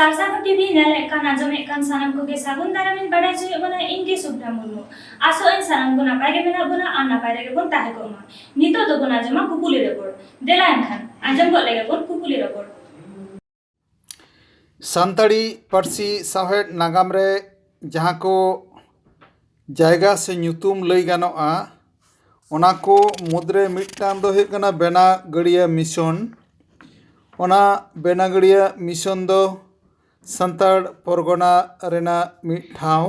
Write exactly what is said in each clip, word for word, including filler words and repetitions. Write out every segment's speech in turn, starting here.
ᱥᱟᱨᱥᱟᱜᱚᱲ TV ᱧᱮᱞᱮᱫ ᱠᱟᱱ, ᱟᱸᱡᱚᱢᱮᱫ ᱠᱟᱱ ᱥᱟᱱᱟᱢ ᱠᱚᱜᱮ ᱥᱟᱹᱜᱩᱱ ᱫᱟᱨᱟᱢᱤᱧ ᱵᱟᱲᱟᱭ ᱦᱚᱪᱚᱭᱮᱫ ᱵᱚᱱᱟ᱾ ᱤᱧ ᱜᱮ ᱥᱩᱵᱷᱨᱟ ᱢᱩᱨᱢᱩ᱾ ᱟᱥᱚᱜ ᱟᱹᱧ ᱥᱟᱱᱟᱢ ᱠᱚ ᱱᱟᱯᱟᱭ ᱜᱮ ᱢᱮᱱᱟᱜ ᱵᱚᱱᱟ ᱟᱨ ᱱᱟᱯᱟᱭ ᱨᱮᱜᱮ ᱵᱚᱱ ᱛᱟᱦᱮᱸ ᱠᱚᱜ ᱢᱟ᱾ ᱱᱤᱛᱚᱜ ᱫᱚᱵᱚᱱ ᱟᱸᱡᱚᱢᱟ ᱠᱩᱠᱞᱤ ᱨᱚᱯᱚᱲ᱾ ᱫᱮᱞᱟ ᱮᱱᱠᱷᱟᱱ ᱟᱸᱡᱚᱢ ᱜᱚᱫ ᱞᱮᱜᱮ ᱵᱚᱱ ᱠᱩᱠᱞᱤ ᱨᱚᱯᱚᱲ᱾ ᱥᱟᱱᱛᱟᱲᱤ ᱯᱟᱹᱨᱥᱤ ᱥᱟᱶᱦᱮᱫ ᱱᱟᱜᱟᱢ ᱨᱮ ᱡᱟᱦᱟᱸ ᱠᱚ ᱡᱟᱭᱜᱟ ᱥᱮ ᱧᱩᱛᱩᱢ ᱞᱟᱹᱭ ᱜᱟᱱᱚᱜᱼᱟ, ᱚᱱᱟ ᱠᱚ ᱢᱩᱫᱽᱨᱮ ᱢᱤᱫᱴᱟᱝ ᱫᱚ ᱦᱩᱭᱩᱜ ᱠᱟᱱᱟ ᱵᱮᱱᱟᱜᱟᱹᱲᱤᱭᱟᱹ ᱢᱤᱥᱚᱱ᱾ ᱚᱱᱟ ᱵᱮᱱᱟᱜᱟᱹᱲᱤᱭᱟᱹ ᱢᱤᱥᱚᱱ ᱫᱚ ᱥᱟᱱᱛᱟᱲ ᱯᱚᱨᱜᱚᱱᱟ ᱨᱮᱱᱟᱜ ᱢᱤᱫ ᱴᱷᱟᱶ᱾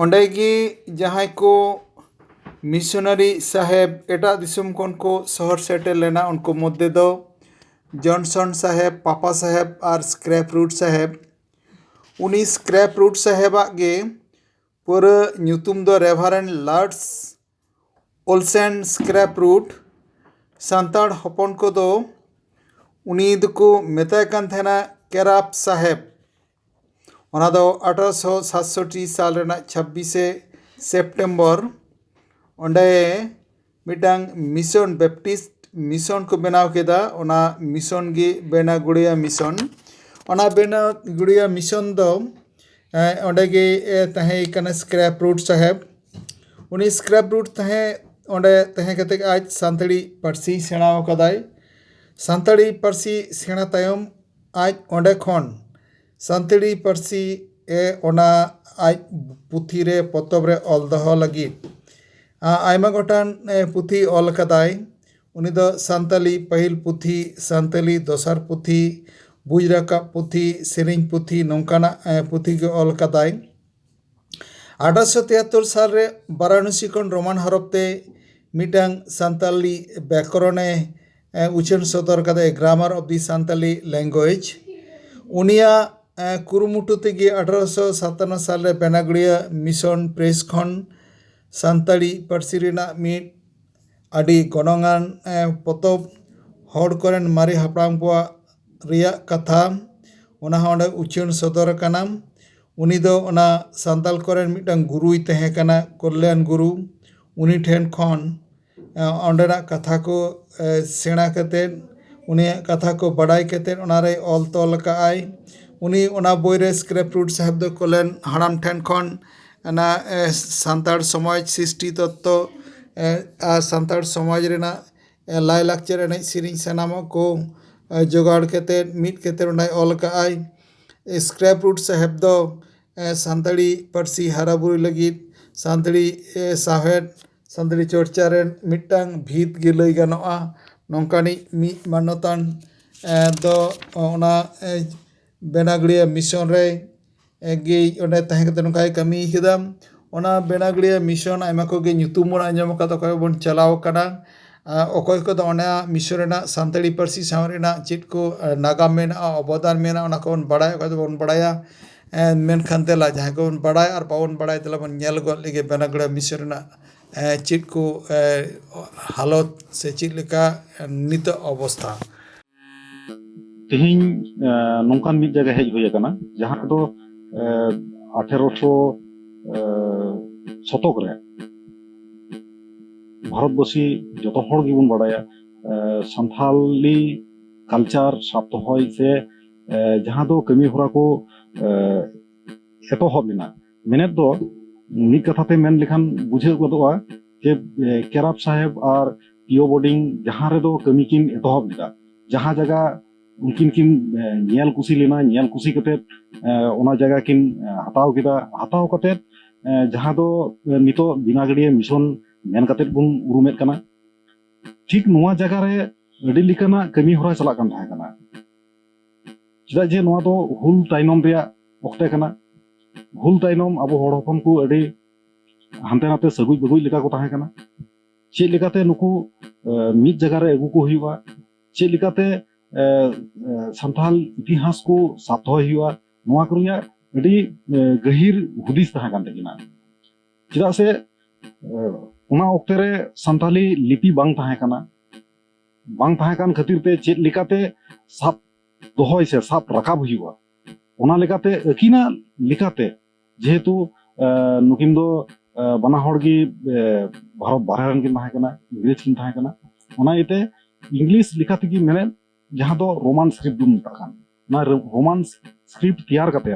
ᱚᱸᱰᱮ ᱜᱮ ᱡᱟᱦᱟᱸᱭ ᱠᱚ ᱢᱤᱥᱚᱱᱟᱨᱤ ᱥᱟᱦᱮᱵᱽ ᱮᱴᱟᱜ ᱫᱤᱥᱚᱢ ᱠᱷᱚᱱ ᱠᱚ ᱥᱚᱦᱚᱨ ᱥᱮᱴᱮᱨ ᱞᱮᱱᱟ, ᱩᱱᱠᱩ ᱢᱚᱫᱽᱫᱷᱮ ᱫᱚ ᱡᱚᱱᱥᱚᱱ ᱥᱟᱦᱮᱵᱽ, ᱯᱟᱯᱟ ᱥᱟᱦᱮᱵᱽ ᱟᱨ ᱥᱠᱨᱮᱯ ᱨᱩᱴ ᱥᱟᱦᱮᱵᱽ᱾ ᱩᱱᱤ ᱥᱠᱨᱮᱯ ᱨᱩᱴ ᱥᱟᱦᱮᱵᱟᱜ ᱜᱮ ᱯᱩᱨᱟᱹ ᱧᱩᱛᱩᱢ ᱫᱚ ᱨᱮᱵᱷᱟᱨᱮᱱᱰ ᱞᱟᱨᱰᱥ ᱳᱞᱥᱮᱱ ᱥᱠᱨᱮᱯ ᱨᱩᱴ᱾ ᱥᱟᱱᱛᱟᱲ ᱦᱚᱯᱚᱱ ᱠᱚᱫᱚ ᱩᱱᱤ ᱫᱚᱠᱚ ᱢᱮᱛᱟᱭ ᱠᱟᱱ ᱛᱟᱦᱮᱱᱟ ᱠᱮᱨᱟᱯ ᱥᱟᱦᱮᱵᱽ᱾ ᱚᱱᱟ ᱫᱚ ᱟᱴᱷᱨᱚᱥᱚ ᱥᱟᱛᱥᱚᱴᱴᱤ ᱥᱟᱞ ᱨᱮᱱᱟᱜ ᱪᱷᱟᱵᱵᱤᱥᱮ ᱥᱮᱯᱴᱮᱢᱵᱚᱨ ᱚᱸᱰᱮ ᱢᱤᱫᱴᱟᱝ ᱢᱤᱥᱚᱱ, ᱵᱮᱯᱴᱤᱥᱴ ᱢᱤᱥᱚᱱ ᱠᱚ ᱵᱮᱱᱟᱣ ᱠᱮᱫᱟ᱾ ᱚᱱᱟ ᱢᱤᱥᱚᱱ ᱜᱮ ᱵᱮᱱᱟᱜᱩᱲᱤᱭᱟ ᱢᱤᱥᱚᱱ᱾ ᱚᱱᱟ ᱵᱮᱱᱟᱜᱩᱲᱤᱭᱟ ᱢᱤᱥᱚᱱ ᱫᱚ, ᱮ, ᱚᱸᱰᱮ ᱜᱮ, ᱮ, ᱛᱟᱦᱮᱸ ᱠᱟᱱᱟ ᱥᱠᱨᱮᱯ ᱨᱩᱴ ᱥᱟᱦᱮᱵᱽ᱾ ᱩᱱᱤ ᱥᱠᱨᱮᱯ ᱨᱩᱴ ᱛᱟᱦᱮᱸ, ᱚᱸᱰᱮ ᱛᱟᱦᱮᱸ ᱠᱟᱛᱮ ᱟᱡ ᱥᱟᱱᱛᱟᱲᱤ ᱯᱟᱹᱨᱥᱤ ᱥᱮᱬᱟ ᱟᱠᱟᱫᱟᱭ᱾ ᱥᱟᱱᱛᱟᱲᱤ ᱯᱟᱹᱨᱥᱤ ᱥᱮᱬᱟ ᱛᱟᱭᱚᱢ ᱟᱡ ᱚᱸᱰᱮ ᱠᱷᱚᱱ ᱥᱟᱱᱛᱟᱲᱤ ᱯᱟᱹᱨᱥᱤ, ᱮ, ᱚᱱᱟ ᱟᱡ ᱯᱩᱛᱷᱤ ᱨᱮ, ᱯᱚᱛᱚᱵ ᱨᱮ ᱚᱞ ᱫᱚᱦᱚ ᱞᱟᱹᱜᱤᱫ, ᱟ, ᱟᱭᱢᱟ ᱜᱚᱴᱟᱝ, ᱮ, ᱯᱩᱛᱷᱤ ᱚᱞ ᱟᱠᱟᱫᱟᱭ᱾ ᱩᱱᱤ ᱫᱚ ᱥᱟᱱᱛᱟᱞᱤ ᱯᱟᱹᱦᱤᱞ ᱯᱩᱛᱷᱤ, ᱥᱟᱱᱛᱟᱞᱤ ᱫᱚᱥᱟᱨ ᱯᱩᱛᱷᱤ, ᱵᱩᱡᱽ ᱨᱟᱠᱟᱵ ᱯᱩᱛᱷᱤ, ᱥᱮᱨᱮᱧ ᱯᱩᱛᱷᱤ, ᱱᱚᱝᱠᱟᱱᱟᱜ, ᱮ, ᱯᱩᱛᱷᱤ ᱜᱮ ᱚᱞ ᱟᱠᱟᱫᱟᱭ᱾ ᱟᱴᱷᱟᱨᱚᱥᱚ ᱛᱤᱭᱟᱛᱛᱳᱨ ᱥᱟᱞ ᱨᱮ ᱵᱟᱨᱟᱱᱚᱥᱤ ᱠᱷᱚᱱ ᱨᱳᱢᱟᱱ ᱦᱚᱨᱚᱯ ᱛᱮ ᱢᱤᱫᱴᱟᱝ ᱥᱟᱱᱛᱟᱞᱤ ᱵᱮᱠᱚᱨᱚᱱᱮ, ᱮ, ᱩᱪᱷᱟᱹᱱ ᱥᱚᱫᱚᱨ ᱠᱟᱫᱟᱭ, Grammar of the Santali Language᱾ ᱩᱱᱤᱭᱟᱜ, ᱮ, ᱠᱩᱨᱩᱢᱩᱴᱩ ᱛᱮᱜᱮ ᱟᱴᱷᱟᱨᱚᱥᱚ ᱥᱟᱛᱟᱱᱱᱚ ᱥᱟᱞ ᱨᱮ ᱵᱮᱱᱟᱜᱩᱲᱤᱭᱟᱹ ᱢᱤᱥᱚᱱ ᱯᱨᱮᱥ ᱠᱷᱚᱱ ᱥᱟᱱᱛᱟᱲᱤ ᱯᱟᱹᱨᱥᱤ ᱨᱮᱱᱟᱜ ᱢᱤᱫ ᱟᱹᱰᱤ ᱜᱚᱱᱚᱝᱟᱱ, ᱮ, ᱯᱚᱛᱚᱵ, ᱦᱚᱲ ᱠᱚᱨᱮᱱ ᱢᱟᱨᱮ ᱦᱟᱯᱲᱟᱢ ᱠᱚᱣᱟᱜ ᱨᱮᱭᱟᱜ ᱠᱟᱛᱷᱟ, ᱚᱱᱟ ᱦᱚᱸ ᱚᱸᱰᱮ ᱩᱪᱷᱟᱹᱱ ᱥᱚᱫᱚᱨ ᱟᱠᱟᱱᱟ᱾ ᱩᱱᱤ ᱫᱚ ᱚᱱᱟ ᱥᱟᱱᱛᱟᱲ ᱠᱚᱨᱮᱱ ᱢᱤᱫᱴᱟᱝ ᱜᱩᱨᱩᱭ ᱛᱟᱦᱮᱸ ᱠᱟᱱᱟ, ᱠᱚᱞᱭᱟᱱ ᱜᱩᱨᱩ᱾ ᱩᱱᱤ ᱴᱷᱮᱱ ᱠᱷᱚᱱ, ᱮ, ᱚᱸᱰᱮᱱᱟᱜ ᱠᱟᱛᱷᱟ ᱠᱚ, ᱮ, ᱥᱮᱬᱟ ᱠᱟᱛᱮᱫ ᱩᱱᱤᱭᱟᱜ ᱠᱟᱛᱷᱟ ᱠᱚ ᱵᱟᱰᱟᱭ ᱠᱟᱛᱮᱫ ᱚᱱᱟᱨᱮ ᱚᱞ ᱛᱚᱞ ᱟᱠᱟᱫ ᱟᱭ᱾ ᱩᱱᱤ ᱚᱱᱟ ᱵᱚᱭ ᱨᱮ ᱥᱠᱨᱮᱯ ᱨᱩᱴ ᱥᱟᱦᱮᱵᱽ ᱫᱚ ᱠᱚᱞᱮᱱ ᱦᱟᱲᱟᱢ ᱴᱷᱮᱱ ᱠᱷᱚᱱ ᱚᱱᱟ ᱮ, ᱥᱟᱱᱛᱟᱲ ᱥᱚᱢᱟᱡᱽ ᱥᱨᱤᱥᱴᱤ ᱛᱚᱛᱛᱚ ᱮ, ᱟᱨ ᱥᱟᱱᱛᱟᱲ ᱥᱚᱢᱟᱡᱽ ᱨᱮᱱᱟᱜ ᱮ, ᱞᱟᱭᱼᱞᱟᱠᱪᱟᱨ, ᱮᱱᱮᱡ ᱥᱮᱨᱮᱧ ᱥᱟᱱᱟᱢᱟᱜ ᱠᱚ ᱮ, ᱡᱚᱜᱟᱲ ᱠᱟᱛᱮᱫ ᱢᱤᱫ ᱠᱟᱛᱮᱫ ᱚᱱᱟᱭ ᱚᱞ ᱟᱠᱟᱫ ᱟᱭ᱾ ᱥᱠᱨᱮᱯ ᱨᱩᱴ ᱥᱟᱦᱮᱵᱽ ᱫᱚ ᱮ, ᱥᱟᱱᱛᱟᱲᱤ ᱯᱟᱹᱨᱥᱤ ᱦᱟᱨᱟᱵᱩᱨᱩᱭ ᱞᱟᱹᱜᱤᱫ ᱥᱟᱱᱛᱟᱲᱤ ᱮ, ᱥᱟᱶᱦᱮᱫ, ᱥᱟᱱᱛᱟᱲᱤ ᱪᱚᱨᱪᱟ ᱨᱮᱱ ᱢᱤᱫᱴᱟᱝ ᱵᱷᱤᱛ ᱜᱮ ᱞᱟᱹᱭ ᱜᱟᱱᱚᱜᱼᱟ᱾ ᱱᱚᱝᱠᱟᱱᱤᱡ ᱢᱤᱫ ᱢᱟᱱᱚᱛᱟᱱ ᱮ, ᱫᱚ ᱚᱱᱟ ᱮ, ᱵᱮᱱᱟᱜᱽᱲᱤᱭᱟ ᱢᱤᱥᱚᱱ ᱨᱮ ᱮ, ᱜᱮ ᱚᱸᱰᱮ ᱛᱟᱦᱮᱸ ᱠᱟᱛᱮ ᱱᱚᱝᱠᱟᱭ ᱠᱟᱹᱢᱤ ᱠᱮᱫᱟ᱾ ᱚᱱᱟ ᱵᱮᱱᱟᱜᱽᱲᱤᱭᱟ ᱢᱤᱥᱚᱱ ᱟᱭᱢᱟ ᱠᱚᱜᱮ ᱧᱩᱛᱩᱢ ᱵᱚᱱ ᱟᱸᱡᱚᱢ ᱟᱠᱟᱫ, ᱚᱠᱚᱭ ᱵᱚᱱ ᱪᱟᱞᱟᱣ ᱟᱠᱟᱱᱟ᱾ ᱟ, ᱚᱠᱚᱭ ᱠᱚᱫᱚ ᱚᱱᱟ ᱢᱤᱥᱚᱱ ᱨᱮᱱᱟᱜ ᱥᱟᱱᱛᱟᱲᱤ ᱯᱟᱹᱨᱥᱤ ᱥᱟᱶ ᱨᱮᱱᱟᱜ ᱪᱮᱫ ᱠᱚ ᱮ, ᱱᱟᱜᱟᱢ ᱢᱮᱱᱟᱜᱼᱟ, ᱚᱵᱚᱫᱟᱱ ᱢᱮᱱᱟᱜᱼᱟ, ᱚᱱᱟ ᱠᱚᱵᱚᱱ ᱵᱟᱲᱟᱭᱟ, ᱚᱠᱚᱭ ᱫᱚᱵᱚᱱ ᱵᱟᱲᱟᱭᱟ᱾ ᱮ, ᱢᱮᱱᱠᱷᱟᱱ ᱫᱮᱞᱟ ᱡᱟᱦᱟᱸᱭ ᱠᱚᱵᱚᱱ ᱵᱟᱲᱟᱭ ᱟᱨ ᱵᱟᱵᱚᱱ ᱵᱟᱲᱟᱭ, ᱫᱮᱞᱟ ᱵᱚᱱ ᱧᱮᱞ ᱜᱚᱫ ᱞᱮᱜᱮ ᱵᱮᱱᱟᱜᱽᱲᱤᱭᱟ ᱢᱤᱥᱚᱱ ᱨᱮᱱᱟᱜ ᱮ, ᱪᱮᱫ ᱠᱚ ᱮ, ᱦᱟᱞᱚᱛ ᱥᱮ ᱪᱮᱫ ᱞᱮᱠᱟ ᱱᱤᱛᱚᱜ ᱚᱵᱚᱥᱛᱷᱟ᱾ ᱛᱮᱦᱮᱧ ᱮ, ᱱᱚᱝᱠᱟᱱ ᱢᱤᱫ ᱡᱟᱭᱜᱟ ᱦᱮᱡ ᱦᱩᱭ ᱟᱠᱟᱱᱟ, ᱡᱟᱦᱟᱸ ᱨᱮᱫᱚ ᱮ, ᱟᱴᱷᱮᱨᱚᱥᱚ ᱮ, ᱥᱚᱛᱚᱠ ᱨᱮ ᱵᱷᱟᱨᱚᱛᱵᱟᱹᱥᱤ ᱡᱚᱛᱚ ᱦᱚᱲ ᱜᱮᱵᱚᱱ ᱵᱟᱲᱟᱭᱟ, ᱮ, ᱥᱟᱱᱛᱷᱟᱞᱤ ᱠᱟᱞᱪᱟᱨ ᱥᱟᱵ ᱫᱚᱦᱚᱭ ᱥᱮ ᱮ, ᱡᱟᱦᱟᱸ ᱫᱚ ᱠᱟᱹᱢᱤ ᱦᱚᱨᱟ ᱠᱚ ᱮ, ᱮᱛᱚᱦᱚᱵ ᱞᱮᱱᱟ᱾ ᱢᱮᱱᱮᱫ ᱫᱚ ᱢᱤᱫ ᱠᱟᱛᱷᱟ ᱛᱮ ᱢᱮᱱ ᱞᱮᱠᱷᱟᱱ ᱵᱩᱡᱷᱟᱹᱣ ᱜᱚᱫᱚᱜᱼᱟ ᱡᱮ ᱮ, ᱠᱮᱨᱟᱯ ᱥᱟᱦᱮᱵᱽ ᱟᱨ ᱯᱤ ᱳ ᱵᱳᱨᱰᱤᱝ ᱡᱟᱦᱟᱸ ᱨᱮᱫᱚ ᱠᱟᱹᱢᱤ ᱠᱤᱱ ᱮᱛᱚᱦᱚᱵ ᱞᱮᱫᱟ, ᱡᱟᱦᱟᱸ ᱡᱟᱭᱜᱟ ᱩᱱᱠᱤᱱ ᱠᱤᱱ ᱮ, ᱧᱮᱞ ᱠᱩᱥᱤ ᱞᱮᱱᱟ, ᱧᱮᱞ ᱠᱩᱥᱤ ᱠᱟᱛᱮᱫ ᱮ, ᱚᱱᱟ ᱡᱟᱭᱜᱟ ᱠᱤᱱ ᱮ, ᱦᱟᱛᱟᱣ ᱠᱮᱫᱟ, ᱦᱟᱛᱟᱣ ᱠᱟᱛᱮᱫ ᱮ, ᱡᱟᱦᱟᱸ ᱫᱚ ᱮ, ᱱᱤᱛᱚᱜ ᱵᱮᱱᱟᱜᱽᱲᱤᱭᱟ ᱢᱤᱥᱚᱱ ᱢᱮᱱ ᱠᱟᱛᱮᱫ ᱵᱚᱱ ᱩᱨᱩᱢᱮᱫ ᱠᱟᱱᱟ᱾ ᱴᱷᱤᱠ ᱱᱚᱣᱟ ᱡᱟᱭᱜᱟ ᱨᱮ ᱟᱹᱰᱤ ᱞᱮᱠᱟᱱᱟᱜ ᱠᱟᱹᱢᱤ ᱦᱚᱨᱟ ᱪᱟᱞᱟᱜ ᱠᱟᱱ ᱛᱟᱦᱮᱸ ᱠᱟᱱᱟ᱾ ᱪᱮᱫᱟᱜ ᱡᱮ ᱱᱚᱣᱟ ᱫᱚ ᱦᱩᱞ ᱛᱟᱭᱱᱚᱢ ᱨᱮᱭᱟᱜ ᱚᱠᱛᱮ ᱠᱟᱱᱟ᱾ ᱦᱩᱞ ᱛᱟᱭᱱᱚᱢ ᱟᱵᱚ ᱦᱚᱲ ᱦᱚᱯᱚᱱ ᱠᱚ ᱟᱹᱰᱤ ᱦᱟᱱᱛᱮ ᱱᱟᱛᱮ ᱥᱟᱹᱜᱩᱡ ᱵᱟᱹᱜᱩᱡ ᱞᱮᱠᱟ ᱠᱚ ᱛᱟᱦᱮᱸ ᱠᱟᱱᱟ᱾ ᱪᱮᱫ ᱞᱮᱠᱟᱛᱮ ᱱᱩᱠᱩ ᱮ, ᱢᱤᱫ ᱡᱟᱭᱜᱟ ᱨᱮ ᱟᱹᱜᱩ ᱠᱚ ᱦᱩᱭᱩᱜᱼᱟ, ᱪᱮᱫ ᱞᱮᱠᱟᱛᱮ ᱮ, ᱮ, ᱥᱟᱱᱛᱟᱲ ᱤᱛᱤᱦᱟᱥ ᱠᱚ ᱥᱟᱵ ᱫᱚᱦᱚᱭ ᱦᱩᱭᱩᱜᱼᱟ, ᱱᱚᱣᱟ ᱠᱚ ᱨᱮᱭᱟᱜ ᱟᱹᱰᱤ ᱮ, ᱜᱟᱹᱦᱤᱨ ᱦᱩᱫᱤᱥ ᱛᱟᱦᱮᱸ ᱠᱟᱱ ᱛᱟᱹᱠᱤᱱᱟ᱾ ᱪᱮᱫᱟᱜ ᱥᱮ ᱮ, ᱚᱱᱟ ᱚᱠᱛᱮ ᱨᱮ ᱥᱟᱱᱛᱟᱞᱤ ᱞᱤᱯᱤ ᱵᱟᱝ ᱛᱟᱦᱮᱸ ᱠᱟᱱᱟ᱾ ᱵᱟᱝ ᱛᱟᱦᱮᱸ ᱠᱟᱱ ᱠᱷᱟᱹᱛᱤᱨ ᱛᱮ ᱪᱮᱫ ᱞᱮᱠᱟᱛᱮ ᱥᱟᱵ ᱫᱚᱦᱚᱭ ᱥᱮ ᱥᱟᱵ ᱨᱟᱠᱟᱵ ᱦᱩᱭᱩᱜᱼᱟ, ᱚᱱᱟ ᱞᱮᱠᱟᱛᱮ ᱟᱹᱠᱤᱱᱟᱜ ᱞᱮᱠᱟᱛᱮ, ᱡᱮᱦᱮᱛᱩ ᱮ, ᱱᱩᱠᱤᱱ ᱫᱚ ᱮ, ᱵᱟᱱᱟ ᱦᱚᱲ ᱜᱮ ᱮ, ᱵᱷᱟᱨᱚᱛ ᱵᱟᱦᱨᱮ ᱨᱮᱱ ᱠᱤᱱ ᱛᱟᱦᱮᱸ ᱠᱟᱱᱟ, ᱤᱝᱨᱮᱡᱽ ᱠᱤᱱ ᱛᱟᱦᱮᱸ ᱠᱟᱱᱟ, ᱚᱱᱟ ᱤᱭᱟᱹᱛᱮ ᱤᱝᱞᱤᱥ ᱞᱮᱠᱟ ᱛᱮᱜᱮ ᱢᱮᱱᱮᱫ, ᱡᱟᱦᱟᱸ ᱫᱚ ᱨᱳᱢᱟᱱ ᱥᱠᱨᱤᱯᱴ ᱵᱚᱱ ᱢᱮᱛᱟᱜ ᱠᱟᱱ, ᱚᱱᱟ ᱨᱳ- ᱨᱳᱢᱟᱱ ᱥᱠᱨᱤᱯᱴ ᱛᱮᱭᱟᱨ ᱠᱟᱛᱮ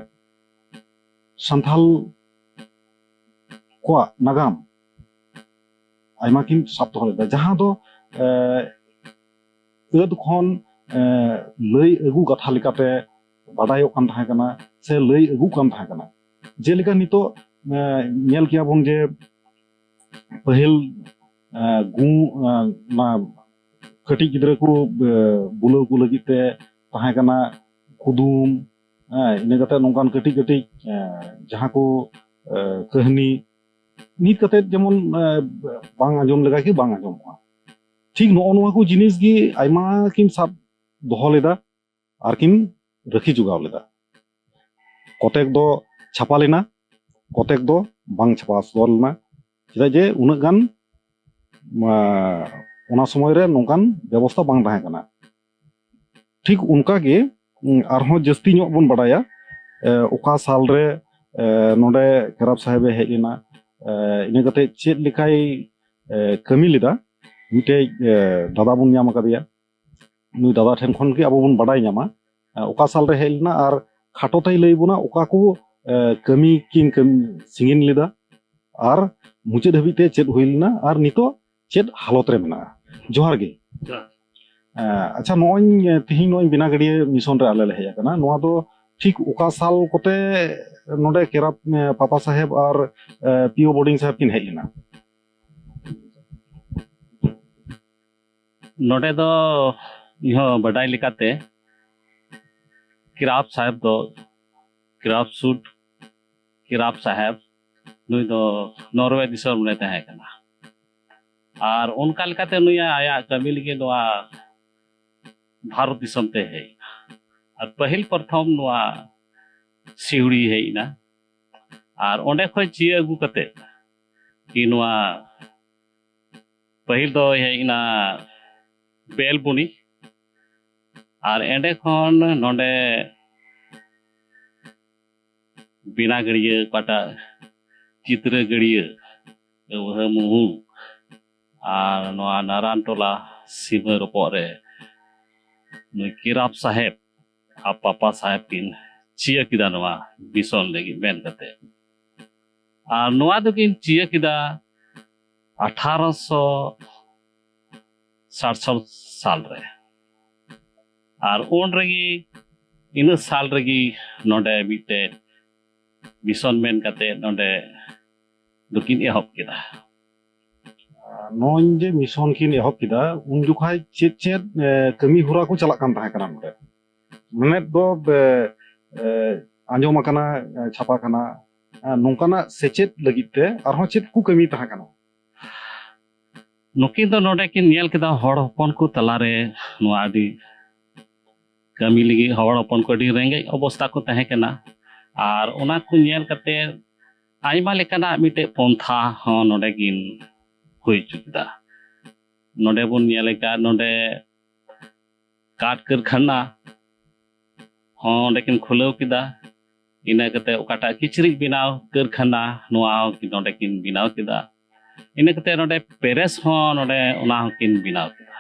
ᱥᱟᱱᱛᱷᱟᱞ ᱠᱚᱣᱟᱜ ᱱᱟᱜᱟᱢ ᱟᱭᱢᱟ ᱠᱤᱱ ᱥᱟᱵ ᱫᱚᱦᱚ ᱞᱮᱫᱟ, ᱡᱟᱦᱟᱸ ᱫᱚ ᱮ, ᱟᱹᱫ ᱠᱷᱚᱱ ᱮ, ᱞᱟᱹᱭ ᱟᱹᱜᱩ ᱠᱟᱛᱷᱟ ᱞᱮᱠᱟᱛᱮ ᱵᱟᱰᱟᱭᱚᱜ ᱠᱟᱱ ᱛᱟᱦᱮᱸ ᱠᱟᱱᱟ ᱥᱮ ᱞᱟᱹᱭ ᱟᱹᱜᱩᱜ ᱠᱟᱱ ᱛᱟᱦᱮᱸ ᱠᱟᱱᱟ᱾ ᱡᱮᱞᱮᱠᱟ ᱱᱤᱛᱚᱜ ᱮ, ᱧᱮᱞ ᱠᱮᱭᱟ ᱵᱚᱱ ᱡᱮ ᱯᱟᱹᱦᱤᱞ ᱮ, ᱜᱩ ᱮ, ᱚᱱᱟ ᱠᱟᱹᱴᱤᱡ ᱜᱤᱫᱽᱨᱟᱹ ᱠᱚ ᱮ, ᱵᱩᱞᱟᱹᱣ ᱠᱚ ᱞᱟᱹᱜᱤᱫ ᱛᱮ ᱛᱟᱦᱮᱸ ᱠᱟᱱᱟ ᱠᱩᱫᱩᱢ, ᱦᱮᱸ, ᱤᱱᱟᱹ ᱠᱟᱛᱮ ᱱᱚᱝᱠᱟᱱ ᱠᱟᱹᱴᱤᱡ ᱠᱟᱹᱴᱤᱡ ᱮ, ᱡᱟᱦᱟᱸ ᱠᱚ ᱮ, ᱠᱟᱹᱦᱱᱤ ᱱᱤᱛ ᱠᱟᱛᱮ ᱡᱮᱢᱚᱱ ᱮ, ᱵᱟᱝ ᱟᱸᱡᱚᱢ ᱞᱮᱠᱟ ᱜᱮ ᱵᱟᱝ ᱟᱸᱡᱚᱢᱚᱜᱼᱟ᱾ ᱴᱷᱤᱠ ᱱᱚᱜᱼᱚ ᱱᱚᱣᱟ ᱠᱚ ᱡᱤᱱᱤᱥ ᱜᱮ ᱟᱭᱢᱟ ᱠᱤᱱ ᱥᱟᱵ ᱫᱚᱦᱚ ᱞᱮᱫᱟ ᱟᱨ ᱠᱤᱱ ᱨᱟᱹᱠᱷᱤ ᱡᱚᱜᱟᱣ ᱞᱮᱫᱟ᱾ ᱠᱚᱛᱮᱠ ᱫᱚ ᱪᱷᱟᱯᱟ ᱞᱮᱱᱟ, ᱠᱚᱛᱮᱠ ᱫᱚ ᱵᱟᱝ ᱪᱷᱟᱯᱟ ᱥᱚᱫᱚᱨ ᱞᱮᱱᱟ, ᱪᱮᱫᱟᱜ ᱡᱮ ᱩᱱᱟᱹᱜ ᱜᱟᱱ ᱚᱱᱟ ᱥᱚᱢᱚᱭ ᱨᱮ ᱱᱚᱝᱠᱟᱱ ᱵᱮᱵᱚᱥᱛᱷᱟ ᱵᱟᱝ ᱛᱟᱦᱮᱸ ᱠᱟᱱᱟ᱾ ᱴᱷᱤᱠ ᱚᱱᱠᱟ ᱜᱮ ᱟᱨᱦᱚᱸ ᱡᱟᱹᱥᱛᱤ ᱧᱚᱜ ᱵᱚᱱ ᱵᱟᱰᱟᱭᱟ ᱚᱠᱟ ᱥᱟᱞ ᱨᱮ ᱱᱚᱰᱮ ᱠᱮᱨᱟᱯ ᱥᱟᱦᱮᱵ ᱮ ᱦᱮᱡ ᱞᱮᱱᱟ᱾ ᱤᱱᱟᱹ ᱠᱟᱛᱮ ᱪᱮᱫ ᱞᱮᱠᱟᱭ ᱠᱟᱹᱢᱤ ᱞᱮᱫᱟ, ᱢᱤᱫᱴᱮᱡ ᱫᱟᱫᱟ ᱵᱚᱱ ᱧᱟᱢ ᱟᱠᱟᱫᱮᱭᱟ᱾ ᱱᱩᱭ ᱫᱟᱫᱟ ᱴᱷᱮᱱ ᱠᱷᱚᱱ ᱜᱮ ᱟᱵᱚ ᱵᱚᱱ ᱵᱟᱰᱟᱭ ᱧᱟᱢᱟ ᱚᱠᱟ ᱥᱟᱞ ᱨᱮ ᱦᱮᱡ ᱞᱮᱱᱟ ᱟᱨ ᱠᱷᱟᱴᱚ ᱛᱮᱭ ᱞᱟᱹᱭ ᱵᱚᱱᱟ ᱚᱠᱟ ᱠᱚ ᱠᱟᱹᱢᱤ ᱠᱤᱱ ᱥᱤᱸᱜᱤᱱ ᱞᱮᱫᱟ ᱟᱨ ᱢᱩᱪᱟᱹᱫ ᱦᱟᱹᱵᱤᱡ ᱛᱮ ᱪᱮᱫ ᱦᱩᱭ ᱞᱮᱱᱟ ᱟᱨ ᱱᱤᱛᱚᱜ ᱪᱮᱫ ᱦᱟᱞᱚᱛ ᱨᱮ ᱢᱮᱱᱟᱜᱼᱟ᱾ ᱡᱚᱦᱟᱨ ᱜᱮ᱾ ᱟᱪᱪᱷᱟ, ᱱᱚᱜᱼᱚᱭ ᱛᱤᱦᱤᱧ ᱱᱚᱜᱼᱚᱭ ᱵᱤᱱᱟᱜᱟᱹᱲᱤᱭᱟᱹ ᱢᱤᱥᱚᱱ ᱨᱮ ᱟᱞᱮ ᱞᱮ ᱦᱮᱡ ᱟᱠᱟᱱᱟ, ᱱᱚᱣᱟ ᱫᱚ ᱴᱷᱤᱠ ᱚᱠᱟ ᱥᱟᱞ ᱠᱚᱛᱮ ᱱᱚᱰᱮ ᱠᱮᱨᱟᱯ ᱯᱟᱯᱟ ᱥᱟᱦᱮᱵ ᱟᱨ ᱯᱤ ᱳ ᱵᱳᱨᱰᱤᱝ ᱥᱟᱦᱮᱵ ᱠᱤᱱ ᱦᱮᱡ ᱞᱮᱱᱟ? ᱱᱚᱰᱮ ᱫᱚ ᱤᱧᱦᱚᱸ ᱵᱟᱰᱟᱭ ᱞᱮᱠᱟᱛᱮ ᱠᱮᱨᱟᱯ ᱥᱟᱦᱮᱵ ᱫᱚ ᱠᱮᱨᱟᱯ ᱥᱩᱴ ᱠᱮᱨᱟᱯ ᱥᱟᱦᱮᱵ ᱱᱩᱭ ᱫᱚ ᱱᱚᱨᱣᱮ ᱫᱤᱥᱚᱢ ᱨᱮ ᱛᱟᱦᱮᱸ ᱠᱟᱱᱟ᱾ ᱟᱨ ᱚᱱᱠᱟ ᱞᱮᱠᱟᱛᱮ ᱱᱩᱭᱟᱜ ᱟᱭᱟᱜ ᱠᱟᱹᱢᱤ ᱞᱟᱹᱜᱤᱫ ᱱᱚᱣᱟ ᱵᱷᱟᱨᱚᱛ ᱫᱤᱥᱚᱢ ᱛᱮ ᱦᱮᱡ ᱮᱱᱟ᱾ ᱟᱨ ᱯᱟᱹᱦᱤᱞ ᱯᱨᱚᱛᱷᱚᱢ ᱱᱚᱣᱟ ᱥᱤᱣᱲᱤ ᱦᱮᱡ ᱮᱱᱟ᱾ ᱟᱨ ᱚᱸᱰᱮ ᱠᱷᱚᱱ ᱪᱤᱭᱟᱹ ᱟᱹᱜᱩ ᱠᱟᱛᱮ ᱠᱤ ᱱᱚᱣᱟ ᱯᱟᱹᱦᱤᱞ ᱫᱚ ᱦᱮᱡ ᱮᱱᱟ ᱵᱮᱞᱵᱩᱱᱤ, ᱟᱨ ᱮᱸᱰᱮ ᱠᱷᱚᱱ ᱱᱚᱰᱮ ᱵᱤᱱᱟ ᱜᱟᱹᱲᱭᱟᱹ, ᱚᱠᱟᱴᱟᱜ ᱪᱤᱛᱨᱟᱹ ᱜᱟᱹᱲᱭᱟᱹ, ᱟᱹᱣᱦᱟᱹ ᱢᱩᱦᱩ, ᱟᱨ ᱱᱚᱣᱟ ᱱᱟᱨᱟᱱ ᱴᱚᱞᱟ ᱥᱤᱢᱟᱹ ᱨᱚᱯᱚᱜ ᱨᱮ ᱱᱩᱭ ᱠᱮᱨᱟᱯ ᱥᱟᱦᱮᱵᱽ ᱟᱨ ᱯᱟᱯᱟ ᱥᱟᱦᱮᱵᱽ ᱠᱤᱱ ᱪᱤᱭᱟᱹ ᱠᱮᱫᱟ ᱱᱚᱣᱟ ᱢᱤᱥᱚᱱ ᱞᱟᱹᱜᱤᱫ ᱢᱮᱱ ᱠᱟᱛᱮ᱾ ᱟᱨ ᱱᱚᱣᱟ ᱫᱚᱠᱤᱱ ᱪᱤᱭᱟᱹ ᱠᱮᱫᱟ ᱟᱴᱷᱟᱨᱚᱥᱚ ᱥᱟᱛᱥᱚᱴ ᱥᱟᱞ ᱨᱮ᱾ ᱟᱨ ᱩᱱ ᱨᱮᱜᱮ, ᱤᱱᱟᱹ ᱥᱟᱞ ᱨᱮᱜᱮ ᱱᱚᱰᱮ ᱢᱤᱫᱴᱮᱡ ᱢᱤᱥᱚᱱ ᱢᱮᱱ ᱠᱟᱛᱮ ᱱᱚᱰᱮ ᱫᱚᱠᱤᱱ ᱮᱦᱚᱵ ᱠᱮᱫᱟ᱾ ᱱᱚᱜᱼᱚᱭ ᱡᱮ ᱢᱤᱥᱚᱱ ᱠᱤᱱ ᱮᱦᱚᱵ ᱠᱮᱫᱟ, ᱩᱱ ᱡᱚᱠᱷᱟᱡ ᱪᱮᱫ ᱪᱮᱫ ᱮ, ᱠᱟᱹᱢᱤ ᱦᱚᱨᱟ ᱠᱚ ᱪᱟᱞᱟᱜ ᱠᱟᱱ ᱛᱟᱦᱮᱸ ᱠᱟᱱᱟ ᱱᱚᱰᱮ? ᱢᱮᱱᱮᱫ ᱫᱚ ᱮ, ᱮ, ᱟᱸᱡᱚᱢ ᱟᱠᱟᱱᱟ, ᱮ, ᱪᱷᱟᱯᱟ ᱠᱟᱱᱟ, ᱮ, ᱱᱚᱝᱠᱟᱱᱟᱜ ᱥᱮᱪᱮᱫ ᱞᱟᱹᱜᱤᱫ ᱛᱮ ᱟᱨᱦᱚᱸ ᱪᱮᱫ ᱠᱚ ᱠᱟᱹᱢᱤ ᱛᱟᱦᱮᱸ ᱠᱟᱱᱟ? ᱱᱩᱠᱤᱱ ᱫᱚ ᱱᱚᱰᱮ ᱠᱤᱱ ᱧᱮᱞ ᱠᱮᱫᱟ ᱦᱚᱲ ᱦᱚᱯᱚᱱ ᱠᱚ ᱛᱟᱞᱟᱨᱮ ᱱᱚᱣᱟ ᱟᱹᱰᱤ ᱠᱟᱹᱢᱤ ᱞᱟᱹᱜᱤᱫ ᱦᱚᱲ ᱦᱚᱯᱚᱱ ᱠᱚ ᱟᱹᱰᱤ ᱨᱮᱸᱜᱮᱡ ᱚᱵᱚᱥᱛᱟ ᱠᱚ ᱛᱟᱦᱮᱸ ᱠᱟᱱᱟ᱾ ᱟᱨ ᱚᱱᱟ ᱠᱚ ᱧᱮᱞ ᱠᱟᱛᱮ ᱟᱭᱢᱟ ᱞᱮᱠᱟᱱᱟᱜ ᱢᱤᱫᱴᱮᱡ ᱯᱚᱱᱛᱷᱟ ᱦᱚᱸ ᱱᱚᱰᱮ ᱠᱤᱱ ᱦᱩᱭ ᱦᱚᱪᱚ ᱠᱮᱫᱟ᱾ ᱱᱚᱰᱮ ᱵᱚᱱ ᱧᱮᱞ ᱟᱠᱟᱫ ᱱᱚᱰᱮ ᱠᱟᱴ ᱠᱟᱹᱨᱠᱷᱟᱱᱟ ᱦᱚᱸ ᱚᱸᱰᱮ ᱠᱤᱱ ᱠᱷᱩᱞᱟᱹᱣ ᱠᱮᱫᱟ᱾ ᱤᱱᱟᱹ ᱠᱟᱛᱮ ᱚᱠᱟᱴᱟᱜ ᱠᱤᱪᱨᱤᱡ ᱵᱮᱱᱟᱣ ᱠᱟᱹᱨᱠᱷᱟᱱᱟ, ᱱᱚᱣᱟ ᱦᱚᱸ ᱱᱚᱰᱮ ᱠᱤᱱ ᱵᱮᱱᱟᱣ ᱠᱮᱫᱟ᱾ ᱤᱱᱟᱹ ᱠᱟᱛᱮ ᱱᱚᱰᱮ ᱯᱮᱨᱮᱥ ᱦᱚᱸ ᱱᱚᱰᱮ ᱚᱱᱟ ᱦᱚᱸᱠᱤᱱ ᱵᱮᱱᱟᱣ ᱠᱮᱫᱟ᱾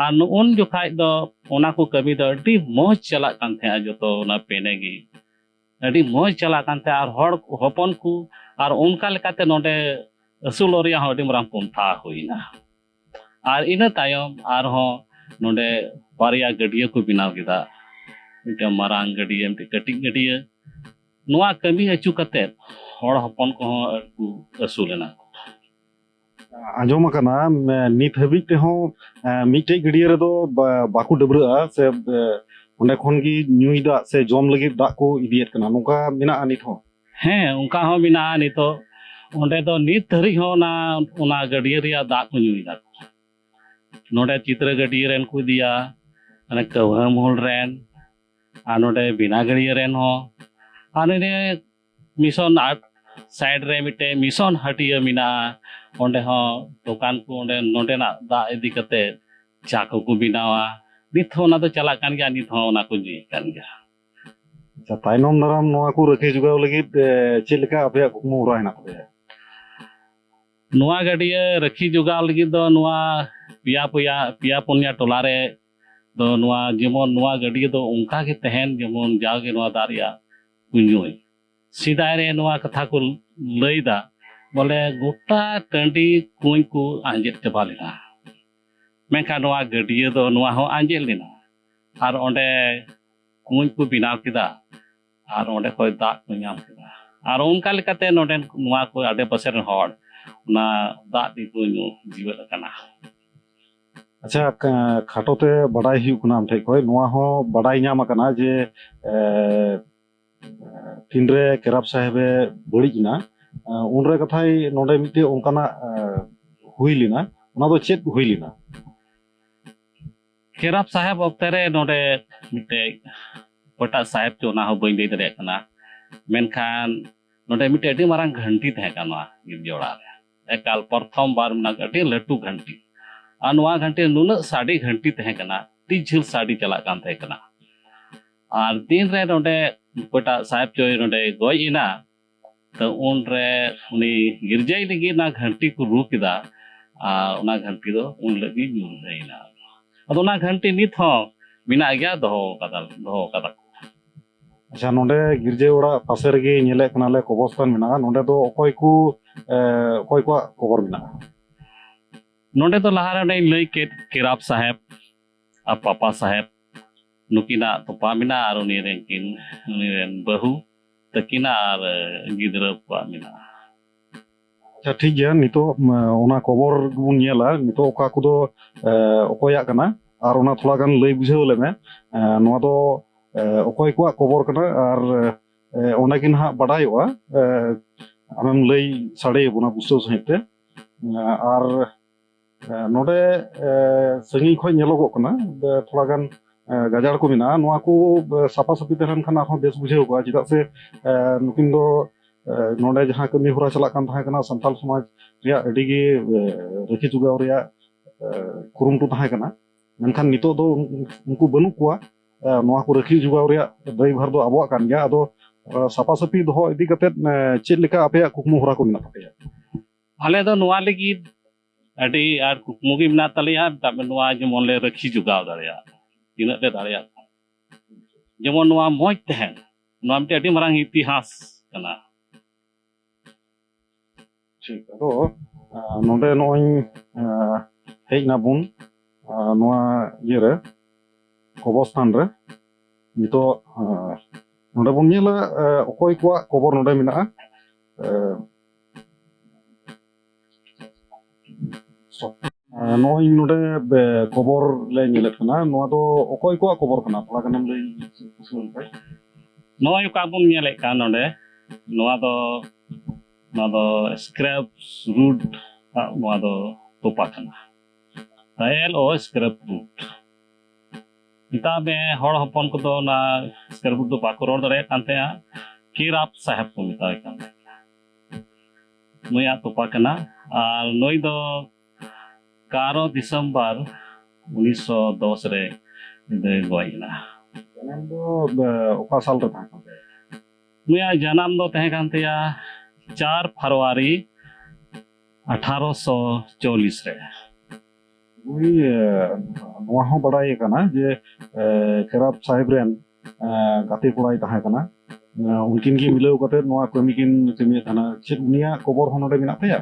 ᱟᱨ ᱩᱱ ᱡᱚᱠᱷᱟᱡ ᱫᱚ ᱚᱱᱟ ᱠᱚ ᱠᱟᱹᱢᱤ ᱫᱚ ᱟᱹᱰᱤ ᱢᱚᱡᱽ ᱪᱟᱞᱟᱜ ᱠᱟᱱ ᱛᱟᱦᱮᱸᱜᱼᱟ᱾ ᱡᱚᱛᱚ ᱚᱱᱟ ᱯᱮᱱᱮ ᱜᱮ ᱟᱹᱰᱤ ᱢᱚᱡᱽ ᱪᱟᱞᱟᱜ ᱠᱟᱱ ᱛᱟᱦᱮᱸᱜᱼᱟ᱾ ᱟᱨ ᱦᱚᱲ ᱦᱚᱯᱚᱱ ᱠᱚ ᱟᱨ ᱚᱱᱠᱟ ᱞᱮᱠᱟᱛᱮ ᱱᱚᱰᱮ ᱟᱹᱥᱩᱞᱚᱜ ᱨᱮᱭᱟᱜ ᱦᱚᱸ ᱟᱹᱰᱤ ᱢᱟᱨᱟᱝ ᱯᱚᱱᱛᱷᱟ ᱦᱩᱭᱱᱟ᱾ ᱟᱨ ᱤᱱᱟᱹ ᱛᱟᱭᱚᱢ ᱟᱨᱦᱚᱸ ᱱᱚᱰᱮ ᱵᱟᱨᱭᱟ ᱜᱟᱹᱰᱭᱟᱹ ᱠᱚ ᱵᱮᱱᱟᱣ ᱠᱮᱫᱟ, ᱢᱤᱫᱴᱮᱱ ᱢᱟᱨᱟᱝ ᱜᱟᱹᱰᱭᱟᱹ, ᱢᱤᱫᱴᱮᱱ ᱠᱟᱹᱴᱤᱡ ᱜᱟᱹᱰᱭᱟᱹ᱾ ᱱᱚᱣᱟ ᱠᱟᱹᱢᱤ ᱟᱹᱪᱩ ᱠᱟᱛᱮ ᱦᱚᱲ ᱦᱚᱯᱚᱱ ᱠᱚᱦᱚᱸ ᱟᱹᱰᱤ ᱠᱚ ᱟᱹᱥᱩᱞ ᱮᱱᱟ᱾ ᱟᱸᱡᱚᱢ ᱟᱠᱟᱱᱟ, ᱮ, ᱱᱤᱛ ᱦᱟᱹᱵᱤᱡ ᱛᱮᱦᱚᱸ ᱮ, ᱢᱤᱫᱴᱮᱡ ᱜᱟᱹᱰᱭᱟᱹ ᱨᱮᱫᱚ ᱵᱟ- ᱵᱟᱠᱚ ᱰᱟᱹᱵᱽᱨᱟᱹᱜᱼᱟ ᱥᱮ ᱮ, ᱚᱸᱰᱮ ᱠᱷᱚᱱ ᱜᱮ ᱧᱩᱭ ᱫᱟᱜ ᱥᱮ ᱡᱚᱢ ᱞᱟᱹᱜᱤᱫ ᱫᱟᱜ ᱠᱚ ᱤᱫᱤᱭᱮᱫ ᱠᱟᱱᱟ, ᱱᱚᱝᱠᱟ ᱢᱮᱱᱟᱜᱼᱟ ᱱᱤᱛ ᱦᱚᱸ? ᱦᱮᱸ, ᱚᱱᱠᱟ ᱦᱚᱸ ᱢᱮᱱᱟᱜᱼᱟ᱾ ᱱᱤᱛᱚᱜ ᱚᱸᱰᱮ ᱫᱚ ᱱᱤᱛ ᱫᱷᱟᱹᱨᱤᱡ ᱦᱚᱸ ᱚᱱᱟ ᱚᱱᱟ ᱜᱟᱹᱰᱭᱟᱹ ᱨᱮᱭᱟᱜ ᱫᱟᱜ ᱠᱚ ᱧᱩᱭ ᱫᱟᱠᱚ᱾ ᱱᱚᱰᱮ ᱪᱤᱛᱨᱟᱹ ᱜᱟᱹᱰᱭᱟᱹ ᱨᱮᱱ ᱠᱚ ᱤᱫᱤᱭᱟ, ᱢᱟᱱᱮ ᱠᱟᱹᱣᱦᱟᱹ ᱢᱳᱲ ᱨᱮᱱ, ᱟᱨ ᱱᱚᱰᱮ ᱵᱤᱱᱟ ᱜᱟᱹᱰᱭᱟᱹ ᱨᱮᱱ ᱦᱚᱸ, ᱟᱨ ᱱᱚᱰᱮ ᱢᱤᱥᱚᱱ ᱟᱨᱴ ᱥᱟᱭᱤᱰ ᱨᱮ ᱢᱤᱫᱴᱮᱡ ᱢᱤᱥᱚᱱ ᱦᱟᱹᱴᱤᱭᱟᱹ ᱢᱮᱱᱟᱜᱼᱟ᱾ ᱚᱸᱰᱮ ᱦᱚᱸ ᱫᱚᱠᱟᱱ ᱠᱚ, ᱚᱸᱰᱮ ᱱᱚᱰᱮᱱᱟᱜ ᱫᱟᱜ ᱤᱫᱤ ᱠᱟᱛᱮ ᱪᱟ ᱠᱚᱠᱚ ᱵᱮᱱᱟᱣᱟ᱾ ᱱᱤᱛ ᱦᱚᱸ ᱚᱱᱟ ᱫᱚ ᱪᱟᱞᱟᱜ ᱠᱟᱱ ᱜᱮᱭᱟ, ᱱᱤᱛ ᱦᱚᱸ ᱚᱱᱟ ᱠᱚ ᱧᱩᱭᱮᱫ ᱠᱟᱱ ᱜᱮᱭᱟ᱾ ᱟᱪᱪᱷᱟ, ᱛᱟᱭᱱᱚᱢ ᱫᱟᱨᱟᱢ ᱱᱚᱣᱟ ᱠᱚ ᱨᱟᱹᱠᱷᱤ ᱡᱚᱜᱟᱣ ᱞᱟᱹᱜᱤᱫ ᱮ, ᱪᱮᱫ ᱞᱮᱠᱟ ᱟᱯᱮᱭᱟᱜ ᱠᱩᱠᱢᱩ ᱦᱚᱨᱟ ᱦᱮᱱᱟᱜ ᱛᱟᱯᱮᱭᱟ? ᱱᱚᱣᱟ ᱜᱟᱹᱰᱭᱟᱹ ᱨᱟᱹᱠᱷᱤ ᱡᱚᱜᱟᱣ ᱞᱟᱹᱜᱤᱫ ᱫᱚ ᱱᱚᱣᱟ ᱯᱮᱭᱟ ᱯᱮᱭᱟ, ᱯᱮᱭᱟ ᱯᱩᱱᱭᱟ ᱴᱚᱞᱟ ᱨᱮ ᱫᱚ ᱱᱚᱣᱟ, ᱡᱮᱢᱚᱱ ᱱᱚᱣᱟ ᱜᱟᱹᱰᱭᱟᱹ ᱫᱚ ᱚᱱᱠᱟ ᱜᱮ ᱛᱟᱦᱮᱱ, ᱡᱮᱢᱚᱱ ᱡᱟᱣᱜᱮ ᱱᱚᱣᱟ ᱫᱟᱜ ᱨᱮᱭᱟᱜ ᱠᱩᱧᱩᱭ᱾ ᱥᱮᱫᱟᱭ ᱨᱮ ᱱᱚᱣᱟ ᱠᱟᱛᱷᱟ ᱠᱚ ᱞᱟᱹᱭᱫᱟ, ᱵᱚᱞᱮ ᱜᱚᱴᱟ ᱴᱟᱺᱰᱤ ᱠᱩᱧ ᱠᱚ ᱟᱸᱡᱮᱫ ᱪᱟᱵᱟ ᱞᱮᱱᱟ, ᱢᱮᱱᱠᱷᱟᱱ ᱱᱚᱣᱟ ᱜᱟᱹᱰᱭᱟᱹ ᱫᱚ ᱱᱚᱣᱟ ᱦᱚᱸ ᱟᱸᱡᱮᱫ ᱞᱮᱱᱟ, ᱟᱨ ᱚᱸᱰᱮ ᱠᱩᱧ ᱠᱚ ᱵᱮᱱᱟᱣ ᱠᱮᱫᱟ, ᱟᱨ ᱚᱸᱰᱮ ᱠᱷᱚᱡ ᱫᱟᱜ ᱠᱚ ᱧᱟᱢ ᱠᱮᱫᱟ, ᱟᱨ ᱚᱱᱠᱟ ᱞᱮᱠᱟᱛᱮ ᱱᱚᱰᱮᱱ ᱱᱚᱣᱟ ᱠᱚ ᱟᱰᱮ ᱯᱟᱥᱮ ᱨᱮᱱ ᱦᱚᱲ ᱚᱱᱟ ᱫᱟᱜ ᱛᱮᱠᱚ ᱧᱩ ᱡᱤᱣᱮᱫ ᱟᱠᱟᱱᱟ᱾ ᱟᱪᱪᱷᱟ, ᱠᱟ-, ᱠᱷᱟᱴᱚ ᱛᱮ ᱵᱟᱰᱟᱭ ᱦᱩᱭᱩᱜ ᱠᱟᱱᱟ ᱟᱢ ᱴᱷᱮᱡ ᱠᱷᱚᱡ, ᱱᱚᱣᱟ ᱦᱚᱸ ᱵᱟᱰᱟᱭ ᱧᱟᱢ ᱟᱠᱟᱱᱟ ᱡᱮ, ᱮ, ᱛᱤᱱᱨᱮ ᱠᱮᱨᱟᱯ ᱥᱟᱦᱮᱵᱮ ᱵᱟᱹᱲᱤᱡ ᱮᱱᱟ, ᱮ, ᱩᱱᱨᱮ ᱠᱟᱛᱷᱟᱭ ᱱᱚᱰᱮ ᱢᱤᱫᱴᱮᱡ ᱚᱱᱠᱟᱱᱟᱜ, ᱮ, ᱦᱩᱭ ᱞᱮᱱᱟ, ᱚᱱᱟ ᱫᱚ ᱪᱮᱫ ᱦᱩᱭ ᱞᱮᱱᱟ? ᱠᱮᱨᱟᱯ ᱥᱟᱦᱮᱵ ᱚᱠᱛᱮ ᱨᱮ ᱱᱚᱰᱮ ᱢᱤᱫᱴᱮᱡ ᱚᱠᱚᱭᱴᱟᱜ ᱥᱟᱦᱮᱵ ᱪᱚ, ᱚᱱᱟ ᱦᱚᱸ ᱵᱟᱹᱧ ᱞᱟᱹᱭ ᱫᱟᱲᱮᱭᱟᱜ ᱠᱟᱱᱟ, ᱢᱮᱱᱠᱷᱟᱱ ᱱᱚᱰᱮ ᱢᱤᱫᱴᱮᱡ ᱟᱹᱰᱤ ᱢᱟᱨᱟᱝ ᱜᱷᱟᱱᱴᱤ ᱛᱟᱦᱮᱸ ᱠᱟᱱᱟ ᱱᱚᱣᱟ ᱜᱤᱨᱡᱟᱹ ᱚᱲᱟᱜ ᱨᱮ᱾ ᱮᱠᱟᱞ ᱯᱨᱚᱛᱷᱚᱢ ᱵᱟᱨ ᱢᱮᱱᱟᱜ ᱟᱹᱰᱤ ᱞᱟᱹᱴᱩ ᱜᱷᱟᱱᱴᱤ, ᱟᱨ ᱱᱚᱣᱟ ᱜᱷᱟᱱᱴᱤ ᱱᱩᱱᱟᱹᱜ ᱥᱟᱰᱮ ᱜᱷᱟᱱᱴᱤ ᱛᱟᱦᱮᱸ ᱠᱟᱱᱟ, ᱟᱹᱰᱤ ᱡᱷᱟᱹᱞ ᱥᱟᱰᱮ ᱪᱟᱞᱟᱜ ᱠᱟᱱ ᱛᱟᱦᱮᱸ ᱠᱟᱱᱟ᱾ ᱟᱨ ᱫᱤᱱ ᱨᱮ ᱱᱚᱰᱮ ᱚᱠᱚᱭᱴᱟᱜ ᱥᱟᱦᱮᱵ ᱪᱚᱭ ᱱᱚᱰᱮ ᱜᱚᱡ ᱮᱱᱟ, ᱛᱚ ᱩᱱᱨᱮ ᱩᱱᱤ ᱜᱤᱨᱡᱟᱹᱭ ᱞᱟᱹᱜᱤᱫ ᱚᱱᱟ ᱜᱷᱟᱱᱴᱤ ᱠᱚ ᱨᱩ ᱠᱮᱫᱟ, ᱟᱨ ᱚᱱᱟ ᱜᱷᱟᱱᱴᱤ ᱫᱚ ᱩᱱ ᱦᱤᱞᱳᱜ ᱜᱮ ᱧᱩᱨᱦᱟᱹᱭᱮᱱᱟ᱾ ᱟᱫᱚ ᱚᱱᱟ ᱜᱷᱟᱱᱴᱤ ᱱᱤᱛ ᱦᱚᱸ ᱢᱮᱱᱟᱜ ᱜᱮᱭᱟ, ᱫᱚᱦᱚ ᱠᱟᱫᱟ, ᱫᱚᱦᱚ ᱠᱟᱫᱟ ᱠᱚ᱾ ᱟᱪᱪᱷᱟ, ᱱᱚᱰᱮ ᱜᱤᱨᱡᱟᱹ ᱚᱲᱟᱜ ᱯᱟᱥᱮ ᱨᱮᱜᱮ ᱧᱮᱞᱮᱫ ᱠᱟᱱᱟᱞᱮ ᱠᱚᱵᱚᱨᱥᱛᱷᱟᱱ ᱢᱮᱱᱟᱜᱼᱟ, ᱱᱚᱰᱮ ᱫᱚ ᱚᱠᱚᱭ ᱠᱚ, ᱮ, ᱚᱠᱚᱭ ᱠᱚᱣᱟᱜ ᱠᱚᱵᱚᱨ ᱢᱮᱱᱟᱜᱼᱟ? ᱱᱚᱰᱮ ᱫᱚ ᱞᱟᱦᱟ ᱨᱮ ᱚᱸᱰᱮᱧ ᱞᱟᱹᱭ ᱠᱮᱫ, ᱠᱮᱨᱟᱯ ᱥᱟᱦᱮᱵ ᱟᱨ ᱯᱟᱯᱟ ᱥᱟᱦᱮᱵ, ᱱᱩᱠᱤᱱᱟᱜ ᱛᱚᱯᱟ ᱢᱮᱱᱟᱜᱼᱟ, ᱟᱨ ᱩᱱᱤ ᱨᱮᱱ ᱠᱤᱱ, ᱩᱱᱤ ᱨᱮᱱ ᱵᱟᱹᱦᱩ ᱛᱟᱹᱠᱤᱱᱟᱜ ᱟᱨ ᱜᱤᱫᱽᱨᱟᱹ ᱠᱚᱣᱟᱜ ᱢᱮᱱᱟᱜᱼᱟ᱾ ᱟᱪᱪᱷᱟ, ᱴᱷᱤᱠ ᱜᱮᱭᱟ, ᱱᱤᱛᱚᱜ, ᱮ, ᱚᱱᱟ ᱠᱚᱵᱚᱨ ᱜᱮᱵᱚᱱ ᱧᱮᱞᱟ, ᱱᱤᱛᱚᱜ ᱚᱠᱟ ᱠᱚᱫᱚ, ᱮ, ᱚᱠᱚᱭᱟᱜ ᱠᱟᱱᱟ, ᱟᱨ ᱚᱱᱟ ᱛᱷᱚᱲᱟ ᱜᱟᱱ ᱞᱟᱹᱭ ᱵᱩᱡᱷᱟᱹᱣ ᱟᱞᱮ ᱢᱮ᱾ ᱮ, ᱱᱚᱣᱟ ᱫᱚ, ᱮ, ᱚᱠᱚᱭ ᱠᱚᱣᱟᱜ ᱠᱚᱵᱚᱨ ᱠᱟᱱᱟ, ᱟᱨ, ᱮ, ᱚᱸᱰᱮ ᱜᱮ ᱱᱟᱦᱟᱜ ᱵᱟᱰᱟᱭᱚᱜᱼᱟ᱾ ᱮ, ᱟᱢᱮᱢ ᱞᱟᱹᱭ ᱥᱟᱰᱮ ᱟᱵᱚᱱᱟ ᱯᱩᱥᱴᱟᱹᱣ ᱥᱟᱺᱦᱤᱡ ᱛᱮ᱾ ᱮ, ᱟᱨ ᱮ, ᱱᱚᱰᱮ, ᱮ, ᱥᱟᱺᱜᱤᱧ ᱠᱷᱚᱱ ᱧᱮᱞᱚᱜᱚᱜ ᱠᱟᱱᱟ, ᱮ, ᱛᱷᱚᱲᱟ ᱜᱟᱱ, ᱮ, ᱜᱟᱡᱟᱲ ᱠᱚ ᱢᱮᱱᱟᱜᱼᱟ᱾ ᱱᱚᱣᱟ ᱠᱚ, ᱮ, ᱥᱟᱯᱷᱟ ᱥᱟᱹᱯᱷᱤ ᱛᱟᱦᱮᱸ ᱞᱮᱱ ᱠᱷᱟᱱ ᱟᱨᱦᱚᱸ ᱵᱮᱥ ᱵᱩᱡᱷᱟᱹᱣ ᱠᱚᱜᱼᱟ, ᱪᱮᱫᱟᱜ ᱥᱮ, ᱮ, ᱱᱩᱠᱤᱱ ᱫᱚ, ᱮ, ᱱᱚᱰᱮ ᱡᱟᱦᱟᱸ ᱠᱟᱹᱢᱤ ᱦᱚᱨᱟ ᱪᱟᱞᱟᱜ ᱠᱟᱱ ᱛᱟᱦᱮᱸ ᱠᱟᱱᱟ, ᱥᱟᱱᱛᱟᱲ ᱥᱚᱢᱟᱡᱽ ᱨᱮᱭᱟᱜ ᱟᱹᱰᱤ ᱜᱮ, ᱮ, ᱨᱟᱹᱠᱷᱤ ᱡᱚᱜᱟᱣ ᱨᱮᱭᱟᱜ, ᱮ, ᱠᱩᱨᱩᱢᱩᱴᱩ ᱛᱟᱦᱮᱸ ᱠᱟᱱᱟ᱾ ᱢᱮᱱᱠᱷᱟᱱ ᱱᱤᱛᱚᱜ ᱫᱚ ᱩᱱ-, ᱩᱱᱠᱩ ᱵᱟᱹᱱᱩᱜ ᱠᱚᱣᱟ᱾ ᱮ, ᱱᱚᱣᱟ ᱠᱚ ᱨᱟᱹᱠᱷᱤ ᱡᱚᱜᱟᱣ ᱨᱮᱭᱟᱜ ᱫᱟᱭᱵᱷᱟᱨ ᱫᱚ ᱟᱵᱚᱣᱟᱜ ᱠᱟᱱ ᱜᱮᱭᱟ᱾ ᱟᱫᱚ, ᱮ, ᱥᱟᱯᱷᱟ ᱥᱟᱹᱯᱷᱤ ᱫᱚᱦᱚ ᱤᱫᱤ ᱠᱟᱛᱮᱫ, ᱮ, ᱪᱮᱫ ᱞᱮᱠᱟ ᱟᱯᱮᱭᱟᱜ ᱠᱩᱠᱢᱩ ᱦᱚᱨᱟ ᱠᱚ ᱢᱮᱱᱟᱜ ᱛᱟᱯᱮᱭᱟ? ᱟᱞᱮ ᱫᱚ ᱱᱚᱣᱟ ᱞᱟᱹᱜᱤᱫ ᱟᱹᱰᱤ ᱟᱸᱴ ᱠᱩᱠᱢᱩ ᱜᱮ ᱢᱮᱱᱟᱜ ᱛᱟᱞᱮᱭᱟ, ᱢᱮᱛᱟᱜ ᱢᱮ ᱱᱚᱣᱟ ᱡᱮᱢᱚᱱ ᱞᱮ ᱨᱟᱹᱠᱷᱤ ᱡᱚᱜᱟᱣ ᱫᱟᱲᱮᱭᱟᱜ, ᱛᱤᱱᱟᱹᱜ ᱞᱮ ᱫᱟᱲᱮᱭᱟᱜ, ᱡᱮᱢᱚᱱ ᱱᱚᱣᱟ ᱢᱚᱡᱽ ᱛᱟᱦᱮᱱ, ᱱᱚᱣᱟ ᱢᱤᱫᱴᱮᱱ ᱟᱹᱰᱤ ᱢᱟᱨᱟᱝ ᱤᱛᱤᱦᱟᱥ ᱠᱟᱱᱟ᱾ ᱴᱷᱤᱠ, ᱟᱫᱚ ᱟᱸ, ᱱᱚᱰᱮ ᱱᱚᱜᱼᱚᱭ ᱟᱸ, ᱦᱮᱡ ᱱᱟᱵᱚᱱ ᱟᱸ, ᱱᱚᱣᱟ ᱤᱭᱟᱹᱨᱮ, ᱠᱚᱵᱚᱨᱥᱛᱷᱟᱱ ᱨᱮ᱾ ᱱᱤᱛᱚᱜ ᱟᱸ, ᱱᱚᱰᱮ ᱵᱚᱱ ᱧᱮᱞᱟ ᱟᱸ, ᱚᱠᱚᱭ ᱠᱚᱣᱟᱜ ᱠᱚᱵᱚᱨ ᱱᱚᱰᱮ ᱢᱮᱱᱟᱜᱼᱟ᱾ ᱟᱸ, ᱟᱸ, ᱱᱚᱜᱼᱚᱭ ᱱᱚᱰᱮ ᱵᱮ-, ᱠᱚᱵᱚᱨ ᱞᱮ ᱧᱮᱞᱮᱫ ᱠᱟᱱᱟ, ᱱᱚᱣᱟ ᱫᱚ ᱚᱠᱚᱭ ᱠᱚᱣᱟᱜ ᱠᱚᱵᱚᱨ ᱠᱟᱱᱟ? ᱛᱷᱚᱲᱟ ᱜᱟᱱᱮᱢ ᱞᱟᱹᱭ ᱥᱚᱫᱚᱨ ᱞᱮᱠᱷᱟᱡ᱾ ᱱᱚᱜᱼᱚᱭ ᱚᱠᱟ ᱵᱚᱱ ᱧᱮᱞᱮᱫ ᱠᱟᱱ ᱱᱚᱰᱮ, ᱱᱚᱣᱟ ᱫᱚ, ᱱᱚᱣᱟ ᱫᱚ ᱥᱠᱨᱮᱯ ᱨᱩᱴ ᱱᱚᱣᱟ ᱫᱚ ᱛᱚᱯᱟ ᱠᱟᱱᱟ᱾ ᱮᱞ ᱳ ᱥᱠᱨᱮᱯ ᱨᱩᱴ᱾ ᱢᱮᱛᱟᱜ ᱢᱮ, ᱦᱚᱲ ᱦᱚᱯᱚᱱ ᱠᱚᱫᱚ ᱚᱱᱟ ᱥᱠᱨᱮᱯ ᱨᱩᱴ ᱫᱚ ᱵᱟᱠᱚ ᱨᱚᱲ ᱫᱟᱲᱮᱭᱟᱜ ᱠᱟᱱ ᱛᱟᱦᱮᱸᱜᱼᱟ᱾ ᱠᱮᱨᱟᱯ ᱥᱟᱦᱮᱵᱽ ᱠᱚ ᱢᱮᱛᱟᱭ ᱠᱟᱱ ᱛᱟᱦᱮᱸᱜᱼᱟ᱾ ᱱᱩᱭᱟᱜ ᱛᱚᱯᱟ ᱠᱟᱱᱟ᱾ ᱟᱨ ᱱᱩᱭ ᱫᱚ ᱮᱜᱟᱨᱚ ᱰᱤᱥᱮᱢᱵᱚᱨ ᱩᱱᱤᱥᱥᱚ ᱫᱚᱥ ᱨᱮ ᱫᱚᱭ ᱜᱚᱡ ᱮᱱᱟ᱾ ᱡᱟᱱᱟᱢ ᱫᱚ, ᱮ, ᱚᱠᱟ ᱥᱟᱞ ᱨᱮ ᱛᱟᱦᱮᱸ ᱠᱟᱱ ᱛᱟᱭᱟ? ᱱᱩᱭᱟᱜ ᱡᱟᱱᱟᱢ ᱫᱚ ᱛᱟᱦᱮᱸ ᱠᱟᱱ ᱛᱟᱭᱟ ᱪᱟᱨ ᱯᱷᱮᱵᱽᱨᱩᱣᱟᱨᱤ ᱟᱴᱷᱟᱨᱚᱥᱚ ᱪᱚᱞᱞᱤᱥ ᱨᱮ᱾ ᱱᱩᱭ, ᱮ, ᱱᱚᱣᱟ ᱦᱚᱸ ᱵᱟᱲᱟᱭ ᱠᱟᱱᱟ ᱡᱮ, ᱮ, ᱠᱮᱨᱟᱯ ᱥᱟᱦᱮᱵᱽ ᱨᱮᱱ, ᱮ, ᱜᱟᱛᱮ ᱠᱚᱲᱟᱭ ᱛᱟᱦᱮᱸ ᱠᱟᱱᱟ᱾ ᱮ, ᱩᱱᱠᱤᱱ ᱜᱮ ᱢᱤᱞᱟᱹᱣ ᱠᱟᱛᱮ ᱱᱚᱣᱟ ᱠᱟᱹᱢᱤ ᱠᱤᱱ ᱠᱟᱹᱢᱤᱭᱮᱫ ᱛᱟᱦᱮᱱᱟ᱾ ᱪᱮᱫ ᱩᱱᱤᱭᱟᱜ ᱠᱚᱵᱚᱨ ᱦᱚᱸ ᱱᱚᱰᱮ ᱢᱮᱱᱟᱜ ᱛᱟᱭᱟ?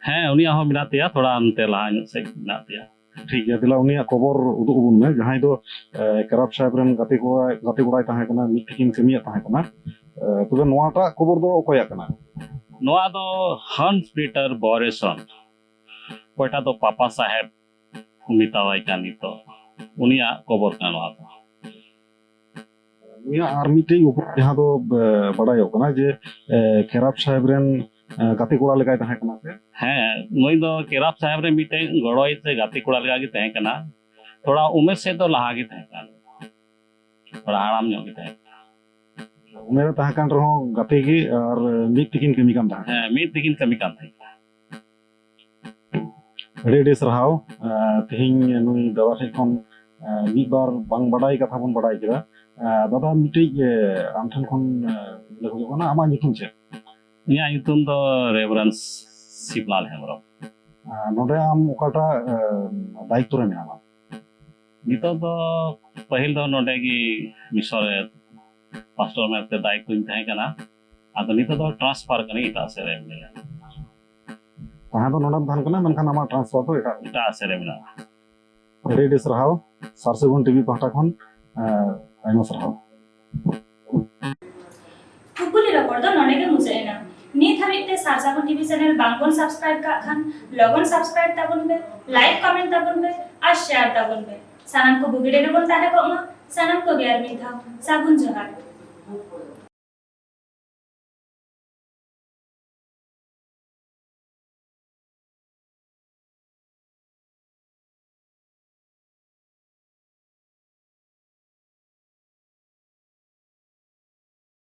ᱦᱮᱸ, ᱩᱱᱤᱭᱟᱜ ᱦᱚᱸ ᱢᱮᱱᱟᱜ ᱛᱟᱭᱟ, ᱛᱷᱚᱲᱟ ᱚᱱᱛᱮ ᱞᱟᱦᱟ ᱧᱚᱜ ᱥᱮᱫ ᱢᱮᱱᱟᱜ ᱛᱟᱭᱟ᱾ ᱴᱷᱤᱠ ᱜᱮᱭᱟ, ᱫᱮᱞᱟ ᱩᱱᱤᱭᱟᱜ ᱠᱚᱵᱚᱨ ᱩᱫᱩᱜ ᱟᱵᱚᱱ ᱢᱮ, ᱡᱟᱦᱟᱸᱭ ᱫᱚ, ᱮ, ᱠᱮᱨᱟᱯ ᱥᱟᱦᱮᱵᱽ ᱨᱮᱱ ᱜᱟᱛᱮ ᱠᱚᱲᱟ, ᱜᱟᱛᱮ ᱠᱚᱲᱟᱭ ᱛᱟᱦᱮᱸ ᱠᱟᱱᱟ, ᱢᱤᱫ ᱛᱮᱠᱤᱱ ᱠᱟᱹᱢᱤᱭᱮᱫ ᱛᱟᱦᱮᱸ ᱠᱟᱱᱟ᱾ ᱮ, ᱛᱚᱵᱮ ᱱᱚᱣᱟᱴᱟᱜ ᱠᱚᱵᱚᱨ ᱫᱚ ᱚᱠᱚᱭᱟᱜ ᱠᱟᱱᱟ? ᱱᱚᱣᱟ ᱫᱚ ᱦᱟᱱᱥ ᱯᱤᱴᱟᱨ ᱵᱚᱨᱮᱥᱚᱱ, ᱚᱠᱚᱭᱴᱟᱜ ᱫᱚ ᱯᱟᱯᱟ ᱥᱟᱦᱮᱵᱽ ᱠᱚ ᱢᱮᱛᱟᱣᱟᱭ ᱠᱟᱱ ᱱᱤᱛᱚᱜ, ᱩᱱᱤᱭᱟᱜ ᱠᱚᱵᱚᱨ ᱠᱟᱱᱟ ᱱᱚᱣᱟ ᱫᱚ᱾ ᱩᱱᱤᱭᱟᱜ ᱟᱨ ᱢᱤᱫᱴᱮᱡ ᱩᱯᱨᱩᱢ ᱡᱟᱦᱟᱸ ᱫᱚ, ᱮ, ᱵᱟᱰᱟᱭᱚᱜ ᱠᱟᱱᱟ ᱡᱮ, ᱮ, ᱠᱮᱨᱟᱯ ᱥᱟᱦᱮᱵᱽ ᱨᱮᱱ, ᱮ, ᱜᱟᱛᱮ ᱠᱚᱲᱟ ᱞᱮᱠᱟᱭ ᱛᱟᱦᱮᱸ ᱠᱟᱱᱟ ᱥᱮ? ᱦᱮᱸ, ᱱᱩᱭ ᱫᱚ ᱠᱮᱨᱟᱯ ᱥᱟᱦᱮᱵᱽ ᱨᱮ ᱢᱤᱫᱴᱮᱡ ᱜᱚᱲᱚᱭᱤᱡ ᱥᱮ ᱜᱟᱛᱮ ᱠᱚᱲᱟ ᱞᱮᱠᱟ ᱜᱮ ᱛᱟᱦᱮᱸ ᱠᱟᱱᱟ᱾ ᱛᱷᱚᱲᱟ ᱩᱢᱮᱨ ᱥᱮᱫ ᱫᱚ ᱞᱟᱦᱟ ᱜᱮ ᱛᱟᱦᱮᱸ ᱠᱟᱱᱟ, ᱛᱷᱚᱲᱟ ᱦᱟᱲᱟᱢ ᱧᱚᱜ ᱜᱮ ᱛᱟᱦᱮᱸ ᱠᱟᱱᱟ᱾ ᱩᱢᱮᱨ ᱮ ᱛᱟᱦᱮᱸ ᱠᱟᱱ ᱨᱮᱦᱚᱸ ᱜᱟᱛᱮ ᱜᱮ ᱟᱨ ᱢᱤᱫ ᱛᱮᱠᱤᱱ ᱠᱟᱹᱢᱤ ᱠᱟᱱ ᱛᱟᱦᱮᱸ ᱠᱟᱱᱟ᱾ ᱦᱮᱸ, ᱢᱤᱫ ᱛᱮᱠᱤᱱ ᱠᱟᱹᱢᱤ ᱠᱟᱱ ᱛᱟᱦᱮᱸ ᱠᱟᱱᱟ᱾ ᱟᱹᱰᱤ ᱟᱹᱰᱤ ᱥᱟᱨᱦᱟᱣ᱾ ᱮ, ᱛᱮᱦᱮᱧ ᱱᱩᱭ ᱫᱟᱫᱟ ᱴᱷᱮᱡ ᱠᱷᱚᱱ, ᱮ, ᱢᱤᱫ ᱵᱟᱨ ᱵᱟᱝ ᱵᱟᱰᱟᱭ ᱠᱟᱛᱷᱟ ᱵᱚᱱ ᱵᱟᱰᱟᱭ ᱠᱮᱫᱟ᱾ ᱮ, ᱫᱟᱫᱟ, ᱢᱤᱫᱴᱮᱡ, ᱮ, ᱟᱢ ᱴᱷᱮᱱ ᱠᱷᱚᱱ, ᱮ, ᱞᱟᱹᱭ ᱠᱷᱚᱡᱚᱜ ᱠᱟᱱᱟ, ᱟᱢᱟᱜ ᱧᱩᱛᱩᱢ ᱪᱮᱫ? ᱤᱧᱟᱹᱜ ᱧᱩᱛᱩᱢ ᱫᱚ ᱨᱮᱵᱷᱟᱨᱮᱱᱰ ᱥᱤᱵᱞᱟᱞ ᱦᱮᱢᱵᱨᱚᱢ᱾ ᱟᱨ ᱱᱚᱰᱮ ᱟᱢ ᱚᱠᱟᱴᱟᱜ ᱫᱟᱭᱤᱛᱛᱚ ᱨᱮ ᱢᱮᱱᱟᱢᱟ? ᱱᱤᱛᱚᱜ ᱫᱚ, ᱯᱟᱹᱦᱤᱞ ᱫᱚ ᱱᱚᱰᱮ ᱜᱮ ᱢᱤᱥᱚᱱ ᱨᱮ ᱯᱟᱥᱴᱚᱨ ᱢᱮᱱᱛᱮ ᱫᱟᱭᱤᱛᱛᱚᱧ ᱛᱟᱦᱮᱸ ᱠᱟᱱᱟ᱾ ᱟᱫᱚ ᱱᱤᱛᱚᱜ ᱫᱚ ᱴᱨᱟᱱᱥᱯᱷᱟᱨ ᱠᱟᱹᱱᱟᱹᱧ ᱮᱴᱟᱜ ᱥᱮᱫ ᱨᱮ ᱢᱤᱱᱟᱹᱧᱟ᱾ ᱛᱟᱦᱮᱸ ᱫᱚ ᱱᱚᱰᱮᱢ ᱛᱟᱦᱮᱱ ᱠᱟᱱᱟ, ᱢᱮᱱᱠᱷᱟᱱ ᱟᱢᱟᱜ ᱴᱨᱟᱱᱥᱯᱷᱟᱨ ᱫᱚ ᱮᱴᱟᱜ ᱨᱮ᱾ ᱮᱴᱟᱜ ᱥᱮᱫ ᱨᱮ ᱢᱮᱱᱟᱜᱼᱟ᱾ ᱟᱹᱰᱤ ᱟᱹᱰᱤ ᱥᱟᱨᱦᱟᱣ, ᱥᱟᱨ ᱥᱟᱹᱜᱩᱱ ᱴᱤᱵᱷᱤ ᱯᱟᱦᱴᱟ ᱠᱷᱚᱱ ᱟᱭᱢᱟ ᱥᱟᱨᱦᱟᱣ᱾ ᱠᱩᱠᱞᱤ ᱨᱚᱯᱚᱲ ᱫᱚ ᱱᱚᱰᱮ ᱜᱮ ᱢᱩᱪᱟᱹᱫ ᱮᱱᱟ᱾ ᱱᱤᱛ ᱦᱟᱹᱵᱤᱡ ᱛᱮ ᱥᱟᱨ ᱥᱟᱹᱜᱩᱱ ᱴᱤᱵᱷᱤ ᱪᱮᱱᱮᱞ ᱵᱟᱝ ᱵᱚᱱ ᱥᱟᱵᱥᱠᱨᱟᱭᱤᱵ ᱠᱟᱜ ᱠᱷᱟᱱ ᱞᱚᱜᱚᱱ ᱥᱟᱵᱥᱠᱨᱟᱭᱤᱵ ᱛᱟᱵᱚᱱ ᱯᱮ, ᱞᱟᱭᱤᱠ ᱠᱚᱢᱮᱱᱴ ᱛᱟᱵᱚᱱ ᱯᱮ ᱟᱨ ᱥᱮᱭᱟᱨ ᱛᱟᱵᱚᱱ ᱯᱮ᱾ ᱥᱟᱱᱟᱢ ᱠᱚ ᱵᱩᱜᱤ ᱨᱮᱜᱮ ᱵᱚᱱ ᱛᱟᱦᱮᱸ ᱠᱚᱜ ᱢᱟ᱾ ᱥᱟᱱᱟᱢ ᱠᱚᱜᱮ ᱟᱨ ᱢᱤᱫ ᱫᱷᱟᱣ ᱥᱟᱹᱜᱩᱱ ᱡᱚᱦᱟᱨ᱾